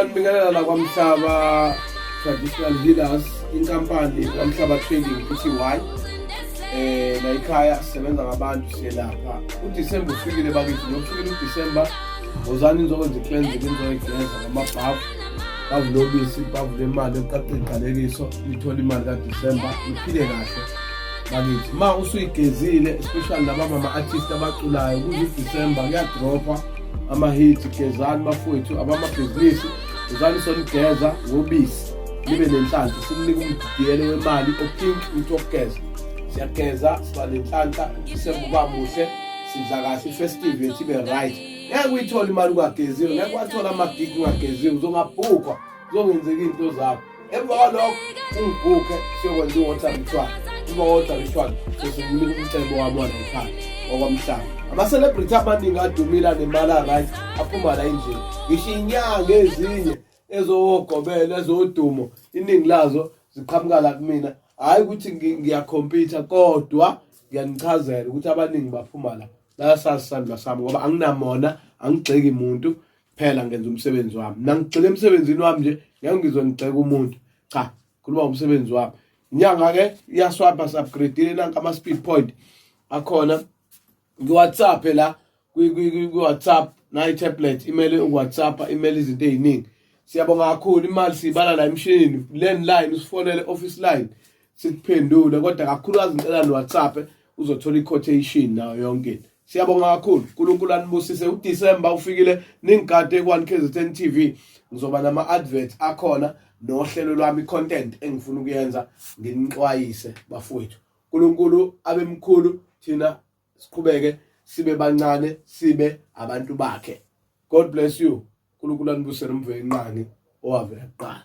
Ngibingelela la kwaMhlaba Traditional Healers, inkampani kwaMhlaba Trading Pty. La ekhaya sisebenza ngabantu siyelapha. UDecember ufikile bakithi, nokufikile uDecember wozani nizokwenza i-cleansing, nizoyigeza ngamabhavu, bavule ubisi, bavule imali yokuqaqa iy'qalekiso, nithole imali kaDecember, niphile kahle bakithi. Ma usuyigezile, especially laba mama-artist abaculayo, kuze uDecember kuyadropha ama-hit. Gezani bafowethu abamabhizinisi, uzani sonigeza ngobisi nibe nenhlanhla, sikunike umdidiyelo wemali o-pink uthi wokugeza. Siyageza, siba nenhlanhla, uDecember uba muhle, sidla kahle, i-festive yethu ibe right. Ngeke uyithole imali ungageziwe, ngeke wathola amagigi ungageziwe, uzongabhukwa, kuzongenzeka iy'nto zakho. Emva kwalokho ungibhukhe siyokwenza i-water ritual. Emva kwa-water ritual sesikunika umcebo wami walayikhaya wakwamhlaba. Ama-celebrity amaningi adumile anemali a-right aphuma la endlini, ngisho inyanga ezinye ezowogobela ezodumo, iningi lazo ziqhamuka la kumina. Hhayi ukuthi ngiyakhompyutha, kodwa ngiyanichazela ukuthi abaningi baphuma la. Bayasazi isandla sami ngoba anginamona, angigxeki muntu, phela ngenza umsebenzi wami. Mina ngigxile emsebenzini wami nje, ngeke ngizwe ngigxeka umuntu. Cha, khuluma ngomsebenzi wami. Inyanga-ke iyaswapha, si-upgrade-ile nanka ama-speed point akhona. Ngi-WhatsApp la kwi-WhatsApp, nayi tablet imele uku-WhatsApp, imele izinto ey'ningi. Siyabonga kakhulu. Imali siyibala la emshinini, landline usifonele office line sikuphendule, kodwa kakhulukazi ngicela no-WhatsApp uzothola i-quotation nayo yonke into. Siyabonga kakhulu, uNkulunkulu anibusise. UDecember ufikile, ningigade ku-1 KZN TV, ngizoba nama-advert akhona nohlelo lwami, content engifuna ukuyenza, nginixwayise bafowethu. uNkulunkulu abe mkhulu, thina siqhubeke sibe bancane, sibe abantu bakhe. God bless you. uNkulunkulu anibusele. Umve inqangi owavela kuqala.